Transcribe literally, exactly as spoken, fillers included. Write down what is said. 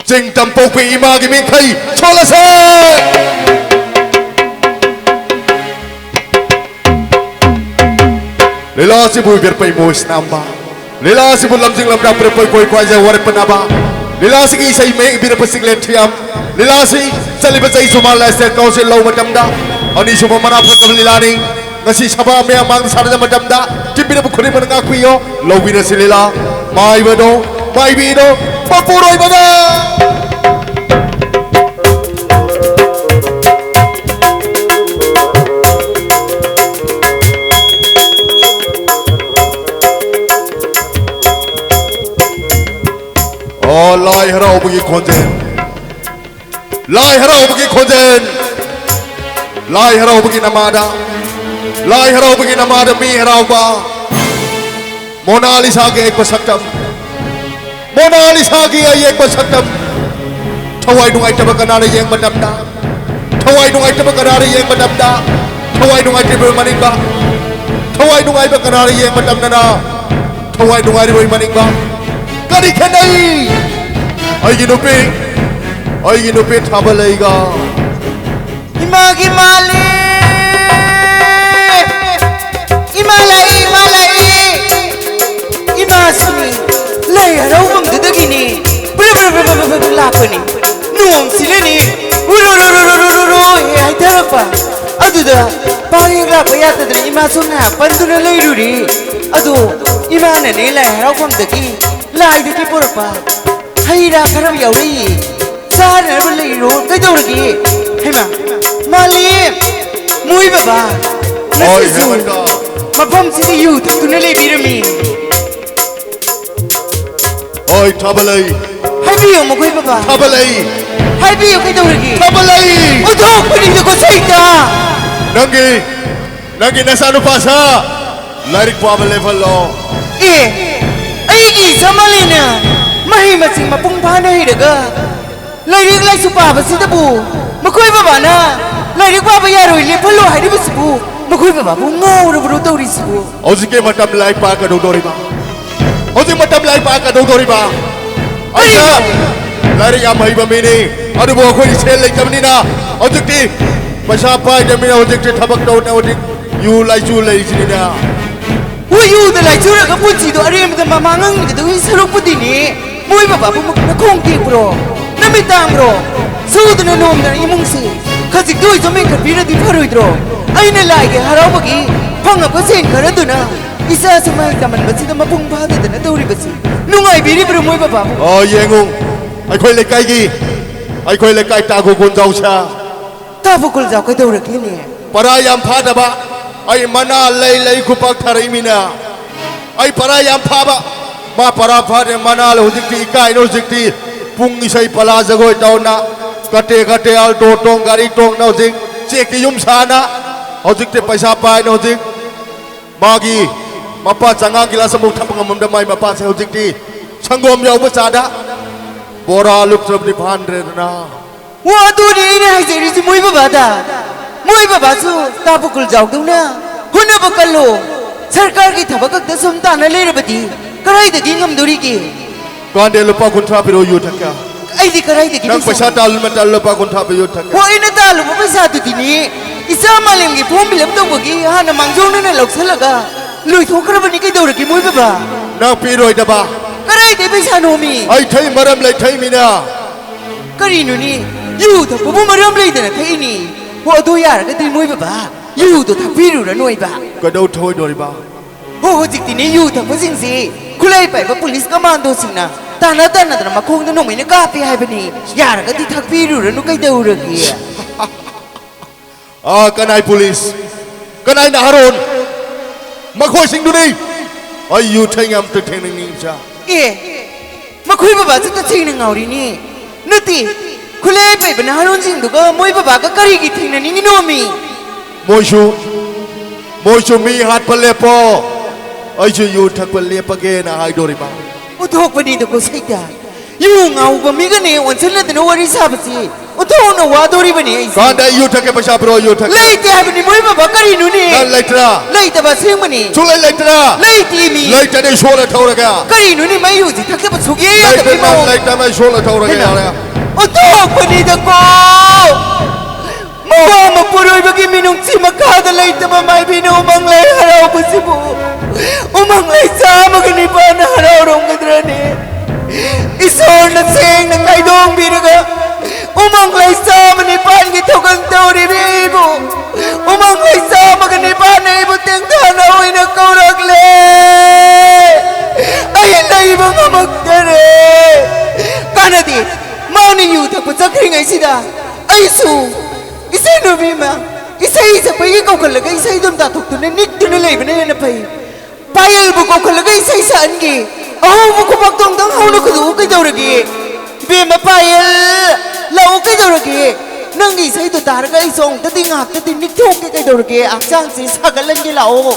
ꯆꯤꯡ ꯇꯝ ꯄꯣꯛꯄꯤ ꯏꯃꯥꯒꯤ ꯃꯤꯡꯈꯩ ꯁꯣꯜꯂꯁꯦ꯫ ꯂꯤꯂꯥ ꯑꯁꯤꯕꯨ ꯏꯕꯤꯔꯛꯄ ꯏꯃꯣꯏ ꯁꯅꯥꯝꯕ, ꯂꯤꯂꯥ ꯑꯁꯤꯕꯨ ꯂꯝꯖꯤꯡ ꯂꯝꯇꯥꯛꯄꯤꯔꯛꯄ ꯏꯀꯣꯏ ꯈ꯭ꯋꯥꯏꯖꯩ ꯋꯥꯔꯦꯞꯄꯅꯕ, ꯂꯤꯂꯥ ꯑꯁꯤꯒꯤ ꯏꯁꯩ ꯃꯌꯦꯛ ꯏꯕꯤꯔꯛꯄ ꯆꯤꯡꯂꯦꯟ ꯊꯤꯌꯥꯝ, ꯂꯤꯂꯥ ꯑꯁꯤ ꯆꯠꯂꯤꯕ ꯆꯍꯤ ꯁꯨꯃꯥꯡ ꯂꯥꯏꯁꯦ ꯀꯥꯎꯟꯁꯤꯜ ꯂꯧꯕ ꯃꯇꯝꯗ ꯑꯅꯤꯁꯨꯕ ꯃꯅꯥ ꯐꯪꯂꯕ ꯂꯤꯂꯥꯅꯤ꯫ ꯉꯁꯤ ꯁꯚꯥ ꯃꯌꯥꯝ ꯃꯥꯡꯗ ꯁꯥꯟꯅꯕ ꯃꯇꯝꯗ ꯇꯤꯟꯕꯤꯔꯕ ꯈꯨꯗꯤꯡꯃꯛꯅ ꯉꯥꯛꯄꯤꯌꯣ꯫ ꯂꯧꯕꯤꯔꯁꯤ ꯂꯤꯂꯥ꯫ ꯃꯥꯏꯕꯗꯣ, ꯃꯥꯏꯕꯤꯗꯣ, ꯃꯄꯨꯔꯣꯏꯕꯗ꯫ ꯑꯣ, ꯂꯥꯏ ꯍꯔꯥꯎꯕꯒꯤ ꯈꯣꯟꯖꯦꯜ꯫ ꯂꯥꯏ ꯍꯔꯥꯎꯕꯒꯤ ꯈꯣꯟꯖꯦꯜ꯫ ꯂꯥꯏ ꯍꯔꯥꯎꯕꯒꯤ ꯅꯃꯥꯗ, ꯂꯥꯏ ꯍꯔꯥꯎꯕꯒꯤ ꯅꯃꯥꯗ ꯃꯤ ꯍꯔꯥꯎꯕ꯫ ꯃꯣꯅꯥꯂꯤꯁꯥꯒꯤ ꯑꯌꯦꯛꯄ ꯁꯛꯇꯝ꯫ ꯃꯣꯅꯥꯂꯤꯁꯥꯒꯤ ꯑꯌꯦꯛꯄ ꯁꯛꯇꯝ꯫ ꯊꯋꯥꯏ ꯅꯨꯡꯉꯥꯏꯇꯕ ꯀꯅꯥꯅ ꯌꯦꯡꯕ ꯃꯇꯝꯗ? ꯊꯋꯥꯏ ꯅꯨꯡꯉꯥꯏꯇꯕ ꯀꯅꯥꯅ ꯌꯦꯡꯕ ꯃꯇꯝꯗ? ꯊꯋꯥꯏ ꯅꯨꯡꯉꯥꯏꯇꯕ ꯃꯅꯤꯡꯗ꯫ ꯊꯋꯥꯏ ꯅꯨꯡꯉꯥꯏꯕ ꯀꯅꯥꯅ ꯌꯦꯡꯕ ꯃꯇꯝꯗꯅ? ꯊꯋꯥꯏ ꯅꯨꯡꯉꯥꯏꯔꯤꯕ ꯃꯅꯤꯡꯗ꯫ ꯀꯔꯤ ꯈꯦꯠꯅꯩ? ꯑꯩꯒꯤ ꯅꯨꯄꯤ, ꯑꯩꯒꯤ ꯅꯨꯄꯤ ꯊꯥꯕ ꯂꯩꯒ꯫ ꯏꯃꯥꯒꯤ ꯃꯥꯂꯦ! ꯏꯃꯥ ꯂꯥꯛꯏ, ꯏꯃꯥ ꯂꯥꯛꯏ! ꯏꯃꯥꯁꯤꯅꯤ, ꯂꯥꯏ ꯍꯔꯥꯎꯐꯝꯗꯨꯗꯒꯤꯅꯤ ꯕ꯭ꯔꯨ ꯕ꯭ꯔꯨ ꯕ꯭ꯔꯨ ꯕ꯭ꯔꯨ ꯕ꯭ꯔꯨ ꯕ꯭ꯔꯨ ꯂꯥꯛꯄꯅꯤ꯫ ꯅꯣꯡꯁꯤꯅꯅꯤ ꯎꯔꯨ ꯔꯨ ꯔꯨ ꯔꯨ ꯔꯨ ꯔꯨ ꯔꯨ ꯍꯦꯛ ꯍꯩꯊꯔꯛꯄ꯫ ꯑꯗꯨꯗ ꯄꯥꯡ ꯍꯦꯛ ꯂꯥꯛꯄ ꯌꯥꯗꯗꯅ ꯏꯃꯥꯁꯨ ꯉꯥꯏꯍꯥꯛ ꯄꯟꯗꯨꯅ ꯂꯩꯔꯨꯔꯤ꯫ ꯑꯗꯣ ꯏꯃꯥꯅꯅꯦ ꯂꯥꯏ ꯍꯔꯥꯎꯐꯝꯗꯒꯤ ꯂꯥꯏꯗꯒꯤ ꯄꯨꯔꯛꯄ ꯍꯩ ꯔꯥ ꯈꯔ ꯌꯥꯎꯔꯛꯏ꯫ ꯆꯥꯅꯅꯕ ꯂꯩꯔꯣ꯫ ꯀꯩꯗꯧꯔꯒꯦ? ꯍꯩꯃꯥ, ꯃꯥꯂꯦꯝ! ꯃꯣꯏ ꯕꯕꯥ! ꯍꯣꯏ, ꯉꯁꯤꯁꯨ ꯍꯦꯃꯟꯇ꯫ ꯃꯐꯝꯁꯤꯗ ꯌꯨ ꯊꯛꯇꯨꯅ ꯂꯩꯕꯤꯔꯝꯃꯤ꯫ ꯍꯣꯏ, ꯊꯥꯕ ꯂꯩ꯫ ꯍꯥꯏꯕꯤꯌꯨ, ꯃꯈꯣꯏ ꯕꯕꯥ꯫ ꯊꯥꯕ ꯂꯩ꯫ ꯍꯥꯏꯕꯤꯌꯨ, ꯀꯩꯗꯧꯔꯒꯦ? ꯊꯥꯕ ꯂꯩ꯫ ꯑꯣꯟꯊꯣꯛꯄꯅꯤꯗꯀꯣ ꯁꯩꯇ! ꯅꯪꯒꯤ ꯅꯪꯒꯤ ꯅꯆꯥꯅꯨꯄꯥꯁꯦ ꯂꯥꯏꯔꯤꯛ ꯄꯥꯕ ꯂꯦꯞꯍꯜꯂꯣ꯫ ꯑꯦ, ꯑꯩꯒꯤ ꯏꯆꯥ ꯃꯥꯂꯦꯝꯅ ꯃꯍꯩ ꯃꯁꯤꯡ ꯃꯄꯨꯡ ꯐꯥꯅ ꯍꯩꯔꯒ ꯂꯥꯏꯔꯤꯛ ꯂꯥꯏꯁꯨ ꯄꯥꯕꯁꯤꯗꯕꯨ ꯃꯈꯣꯏ ꯕꯕꯥꯅ ꯂꯥꯏꯔꯤꯛ ꯄꯥꯕ ꯌꯥꯔꯣꯏ ꯂꯦꯞꯍꯜꯂꯣ ꯍꯥꯏꯔꯤꯕꯁꯤꯕꯨ ꯃꯈꯣꯏ ꯕꯕꯥꯕꯨ ꯉꯥꯎꯔꯕ꯭ꯔꯣ ꯇꯧꯔꯤꯁꯤꯕꯨ? ꯍꯧꯖꯤꯛꯀꯤ ꯃꯇꯝ ꯂꯥꯏꯔꯤꯛ ꯄꯥ ꯀꯩꯗꯧꯗꯧꯔꯤꯕ? ꯍꯧꯖꯤꯛ ꯃꯇꯝ ꯂꯥꯏꯔꯤꯛ ꯄꯥ ꯀꯩꯗꯧꯗꯧꯔꯤꯕ? ꯑꯩꯅ ꯀꯔꯤꯅꯣ? ꯂꯥꯏꯔꯤꯛ ꯌꯥꯝ ꯍꯩꯕ ꯃꯤꯅꯤ꯫ ꯑꯗꯨꯕꯨ ꯑꯩꯈꯣꯏꯗꯤ ꯁꯦꯜ ꯂꯩꯇꯕꯅꯤꯅ ꯍꯧꯖꯤꯛꯇꯤ ꯄꯩꯁꯥ ꯄꯥꯏꯗꯕꯅꯤꯅ ꯍꯧꯖꯤꯛꯇꯤ ꯊꯕꯛ ꯇꯧꯅ ꯍꯧꯖꯤꯛ ꯌꯨ ꯂꯥꯏꯆꯨ ꯂꯩꯔꯤꯁꯤꯅꯤꯅ꯫ ꯍꯣꯏ, ꯌꯨꯗ ꯂꯥꯏꯆꯨꯔꯒ ꯄꯨꯟꯁꯤꯗꯣ ꯑꯔꯦꯝꯕꯗ ꯃꯃꯥꯡ ꯍꯪꯈꯤꯗꯧꯒꯤ ꯁꯔꯨꯛꯄꯨꯗꯤꯅꯦ, ꯃꯣꯏ ꯕꯕꯥꯕꯨ ꯅꯈꯣꯡ ꯇꯦꯛꯄ꯭ꯔꯣ? ꯅꯃꯤꯠ ꯇꯥꯡꯕ꯭ꯔꯣ? ꯁꯨꯗꯅ ꯅꯣꯝꯗꯅ ꯏꯃꯨꯡꯁꯤ ꯈꯖꯤꯛꯇ ꯑꯣꯏꯁꯨ ꯃꯦꯟꯈꯠꯄꯤꯔꯗꯤ ꯐꯔꯣꯏꯗ꯭ꯔꯣ? ꯑꯩꯅ ꯂꯥꯏꯒꯤ ꯍꯔꯥꯎꯕꯒꯤ ꯐꯪꯉꯛꯄ ꯁꯦꯟ ꯈꯔꯗꯨꯅ ꯏꯆꯥꯁꯨ ꯃꯍꯩ ꯇꯝꯍꯟꯕꯁꯤꯗ ꯃꯄꯨꯡ ꯐꯥꯗꯗꯅ ꯇꯧꯔꯤꯕꯁꯤ ꯅꯨꯡꯉꯥꯏꯕꯤꯔꯤꯕ꯭ꯔꯣ ꯃꯣꯏ ꯕꯕꯥꯕꯨ? ꯑꯣ, ꯌꯦꯡꯉꯨ, ꯑꯩꯈꯣꯏ ꯂꯩꯀꯥꯏꯒꯤ, ꯑꯩꯈꯣꯏ ꯂꯩꯀꯥꯏ ꯇꯥꯒꯨ ꯀꯣꯟꯖꯥꯎꯁꯥ꯫ ꯇꯥꯕꯨ ꯀꯣꯟꯖꯥꯎ ꯀꯩꯗꯧꯔꯒꯦꯅꯦ? ꯄꯔꯥ ꯌꯥꯝ ꯐꯥꯗꯕ, ꯑꯩ ꯃꯅꯥ ꯂꯩ ꯂꯩ ꯈꯨꯄꯥꯛ ꯊꯥꯔꯛꯏꯃꯤꯅ꯫ ꯑꯩ ꯄꯔꯥ ꯌꯥꯝ ꯐꯥꯕ, ꯃꯥ ꯄꯔꯥ ꯐꯥꯗꯦ, ꯃꯅꯥ ꯂꯩ꯫ ꯍꯧꯖꯤꯛꯇꯤ ꯏꯀꯥꯏꯅ ꯍꯧꯖꯤꯛꯇꯤ ꯄꯨꯡ ꯏꯁꯩ ꯄꯂꯥ ꯖꯒꯣꯏ ꯇꯧꯅ, ꯀꯇꯦ ꯀꯇꯦ ꯑꯜꯇꯣ ꯇꯣꯡ ꯒꯥꯔꯤ ꯇꯣꯡꯅ ꯍꯧꯖꯤꯛ ꯆꯦꯛꯀꯤ ꯌꯨꯝ ꯁꯥꯅ, ꯍꯧꯖꯤꯛꯇꯤ ꯄꯩꯁꯥ ꯄꯥꯏꯅ ꯍꯧꯖꯤꯛ ꯃꯥꯒꯤ ꯃꯄꯥ ꯆꯉꯥꯡ ꯒꯤꯂꯥꯁ ꯑꯃꯨꯛ ꯊꯛꯄ ꯉꯝꯃꯝꯗ ꯃꯥꯏ ꯃꯄꯥꯁꯦ ꯍꯧꯖꯤꯛꯇꯤ ꯁꯪꯒꯣꯝ ꯌꯥꯎꯕ ꯆꯥꯗ ꯕꯣꯔꯥ ꯂꯨꯞꯇ꯭ꯔꯕꯗꯤ ꯐꯥꯟꯗ꯭ꯔꯦꯗꯅ꯫ ꯋꯥ ꯑꯗꯨꯅꯤ ꯑꯩꯅ ꯍꯥꯏꯖꯔꯤꯁꯤ ꯃꯣꯏ ꯕꯕꯥꯗ꯫ ꯃꯣꯏ ꯕꯕꯥꯁꯨ ꯇꯥꯕꯨ ꯀꯨꯜꯖꯥꯎꯗꯧꯅ ꯍꯣꯠꯅꯕ ꯀꯜꯂꯣ꯫ ꯁꯔꯀꯥꯔꯒꯤ ꯊꯕꯛ ꯈꯛꯇ ꯁꯨꯝ ꯇꯥꯅ ꯂꯩꯔꯕꯗꯤ ꯀꯗꯥꯏꯗꯒꯤ ꯉꯝꯗꯣꯔꯤꯒꯦ? ꯀꯥꯟꯗꯦ, ꯂꯨꯄꯥ ꯀꯨꯟꯊ꯭ꯔꯥ ꯄꯤꯔꯛꯑꯣ, ꯌꯨ ꯊꯛꯀꯦ꯫ ꯑꯩꯗꯤ ꯀꯗꯥꯏꯗꯒꯤ ꯅꯪ ꯄꯩꯁꯥ ꯄꯩꯁꯥ ꯇꯥꯜꯂꯨ ꯃꯇꯝ ꯂꯨꯄꯥ ꯀꯨꯟꯊ꯭ꯔꯥ ꯄꯤꯌꯨ ꯊꯛꯀꯦ꯫ ꯍꯣ, ꯑꯩꯅ ꯇꯥꯜꯂꯨꯕ ꯄꯩꯁꯥꯗꯨꯗꯤꯅꯦ, ꯏꯆꯥ ꯃꯥꯂꯦꯝꯒꯤ form fill up ꯇꯧꯕꯒꯤ ꯍꯥꯟꯅ ꯃꯥꯡꯖꯧꯅꯅ ꯂꯧꯁꯜꯂꯒ ꯂꯣꯏꯊꯣꯛꯈ꯭ꯔꯕꯅꯤ꯫ ꯀꯩꯗꯧꯔꯒꯦ ꯃꯣꯏ ꯕꯕꯥ? ꯅꯪ ꯄꯤꯔꯣꯏꯗꯕ꯫ ꯀꯗꯥꯏꯗꯩ ꯄꯩꯁꯥꯅꯣꯃꯤ? ꯑꯩ ꯊꯩ ꯃꯔꯝ ꯂꯩ ꯊꯩꯃꯤꯅ꯫ ꯀꯔꯤꯅꯣꯅꯦ? ꯌꯨ ꯊꯛꯄꯕꯨ ꯃꯔꯝ ꯂꯩꯗꯅ ꯊꯛꯏꯅꯤ꯫ ꯍꯣ, ꯑꯗꯨ ꯌꯥꯔꯒꯗꯤ ꯃꯣꯏ ꯕꯕꯥ, ꯌꯨꯗꯣ ꯊꯛꯄꯤꯔꯨꯔꯅꯨ ꯑꯣꯏꯕ꯫ ꯀꯩꯗꯧ ꯊꯛꯑꯣꯏꯗꯣꯔꯤꯕ? ꯍꯣ, ꯍꯧꯖꯤꯛꯇꯤꯅꯦ ꯌꯨ ꯊꯛꯄꯁꯤꯡꯁꯤ ꯈꯨꯠꯂꯥꯏ ꯄꯥꯏꯕ ꯄꯨꯂꯤꯁ ꯀꯃꯥꯟꯗꯣꯁꯤꯡꯅ ꯇꯥꯟꯅ ꯇꯥꯟꯅꯗꯅ ꯃꯈꯣꯡꯗ ꯅꯣꯡꯃꯩꯅ ꯀꯥꯞꯄꯦ ꯍꯥꯏꯕꯅꯤ꯫ ꯌꯥꯔꯒꯗꯤ ꯊꯛꯄꯤꯔꯨꯔꯅꯨ, ꯀꯩꯗꯧꯔꯒꯦ? ꯑꯥ, ꯀꯅꯥꯏ ꯄꯨꯂꯤꯁ? ꯀꯅꯥꯏ ꯅꯍꯥꯔꯣꯟ? ꯃꯈꯣꯏꯁꯤꯡꯗꯨꯅꯤ꯫ ꯑꯩ ꯌꯨ ꯊꯦꯡ ꯌꯥꯝ ꯊꯦꯡꯅꯤꯡꯉꯤꯕꯁꯦ꯫ ꯑꯦ, ꯃꯈꯣꯏ ꯕꯕꯥꯁꯨ ꯇꯁꯦꯡꯅ ꯉꯥꯎꯔꯤꯅꯤ꯫ ꯅꯠꯇꯦ, ꯈꯨꯠꯂꯥꯏ ꯄꯥꯏꯕ ꯅꯍꯥꯔꯣꯟꯁꯤꯡꯗꯨꯒ ꯃꯣꯏ ꯕꯕꯥꯒ ꯀꯔꯤꯒꯤ ꯊꯦꯡꯅꯅꯤꯡꯉꯤꯅꯣꯃꯤ? ꯃꯣꯏꯁꯨ, ꯃꯣꯏꯁꯨ ꯃꯤ ꯍꯥꯠꯄ ꯂꯦꯞꯄꯣ꯫ ꯑꯩꯁꯨ ꯌꯨ ꯊꯛꯄ ꯂꯦꯞꯄꯒꯦꯅ ꯍꯥꯏꯗꯣꯔꯤꯕ꯫ ꯑꯣꯟꯊꯣꯛꯄꯅꯤꯗꯀꯣ ꯁꯩꯇ꯫ ꯌꯨ ꯉꯥꯎꯕ ꯃꯤꯒꯅꯦ ꯑꯣꯟꯁꯤꯟꯅꯗꯅ ꯋꯥꯔꯤ ꯁꯥꯕꯁꯤ ꯑꯣꯟꯊꯣꯛꯅ ꯋꯥꯗꯣꯔꯤꯕꯅꯤ ꯑꯩꯁꯦ꯫ ꯀꯥꯟꯗ ꯑꯩ ꯌꯨ ꯊꯛꯀꯦ, ꯄꯩꯁꯥ ꯄꯤꯔꯛꯑꯣ, ꯌꯨ ꯊꯛꯀꯦ꯫ ꯂꯩꯇꯦ ꯍꯥꯏꯕꯅꯤ ꯃꯣꯏ ꯕꯕꯥ, ꯀꯔꯤꯅꯣꯅꯦ? ꯅꯪ ꯂꯩꯇ꯭ꯔꯥ? ꯂꯩꯇꯕ ꯑꯁꯦꯡꯕꯅꯤ꯫ ꯁꯨꯡꯂꯩ ꯂꯩꯇ꯭ꯔꯥ? ꯂꯩꯇꯦ ꯃꯤ꯫ ꯂꯩꯇ꯭ꯔꯗꯤ ꯁꯣꯜꯂ ꯊꯧꯔꯒꯦ꯫ ꯀꯔꯤꯅꯣꯅꯦ, ꯃꯩ ꯍꯧꯖꯤꯛ ꯊꯛꯇꯕ ꯁꯨꯛꯌꯥ ꯂꯩꯇ꯭ꯔ ꯌꯥꯗꯕꯒꯤ ꯃꯑꯣꯡ꯫ ꯂꯩꯇ꯭ꯔ ꯃꯩ ꯁꯣꯜꯂ ꯊꯧꯔꯒꯦ, ꯍꯩꯃꯥ꯫ ꯌꯥꯔꯦ꯫ ꯑꯣꯟꯊꯣꯛꯄꯅꯤꯗꯀꯣ꯫ ꯃꯋꯥ ꯃꯄꯨꯔꯣꯏꯕꯒꯤ ꯃꯤꯅꯨꯡꯁꯤ ꯃꯈꯥꯗ ꯂꯩꯇꯕ ꯃꯥꯏꯕꯤꯅ ꯎꯃꯪ ꯂꯥꯏ ꯍꯔꯥꯎꯕꯁꯤꯕꯨ ꯎꯃꯪ ꯂꯥꯏ ꯆꯥꯝꯃꯒ ꯅꯤꯄꯥꯟꯅ ꯍꯔꯥꯎꯔꯝꯒꯗ꯭ꯔꯅꯦ? ꯏꯁꯣꯔꯅ ꯁꯦꯡꯅ ꯀꯥꯏꯗꯣꯡꯕꯤꯔꯒ ꯎꯃꯪ ꯂꯥꯏ ꯆꯥꯝꯃ ꯅꯤꯄꯥꯟꯒꯤ ꯊꯧꯒꯜ ꯇꯧꯔꯤꯕꯤ ꯑꯩꯕꯨ ꯎꯃꯪ ꯂꯥꯏ ꯆꯥꯝꯃꯒ ꯅꯤꯄꯥꯟꯅ ꯑꯩꯕꯨ ꯇꯦꯡꯊꯥꯅ ꯑꯣꯏꯅ ꯀꯧꯔꯛꯂꯦ꯫ ꯑꯩ ꯂꯩꯕ ꯉꯝꯃꯛꯇꯔꯦ꯫ ꯀꯥꯟꯅꯗꯦ, ꯃꯥꯅ ꯌꯨ ꯊꯛꯄ ꯆꯠꯈ꯭ꯔꯤꯉꯩꯁꯤꯗ ꯑꯩꯁꯨ ꯏꯁꯩ ꯅꯨꯄꯤ ꯑꯃ ꯏꯁꯩ ꯁꯛꯄꯒꯤ ꯀꯧꯈꯠꯂꯒ ꯏꯁꯩꯗꯨꯝ ꯇꯥꯊꯣꯛꯇꯨꯅ ꯅꯤꯛꯇꯨꯅ ꯂꯩꯕꯅ ꯍꯦꯟꯅ ꯐꯩ꯫ ꯄꯥꯌꯦꯜꯕꯨ ꯀꯧꯈꯠꯂꯒ ꯏꯁꯩ ꯁꯛꯍꯟꯒꯦ꯫ ꯑꯍꯧꯕ ꯈꯨꯕꯥꯛꯇꯣꯡꯗꯪ ꯍꯧꯅ ꯈꯨꯗꯣꯛꯎ ꯀꯩꯗꯧꯔꯒꯦ? ꯏꯕꯦꯝꯃ ꯄꯥꯌꯦꯜ, ꯂꯥꯛꯎ ꯀꯩꯗꯧꯔꯒꯦ? ꯅꯪꯒꯤ ꯏꯁꯩꯗꯣ ꯇꯥꯔꯒ ꯑꯩꯁꯨ ꯑꯃꯨꯛꯇꯗꯤ ꯉꯥꯏꯍꯥꯛꯇꯗꯤ ꯅꯤꯛꯊꯣꯛꯀꯦ ꯀꯩꯗꯧꯔꯒꯦ? ꯍꯛꯆꯥꯡꯁꯦ ꯁꯥꯒꯠꯍꯟꯒꯦ ꯂꯥꯛꯑꯣ꯫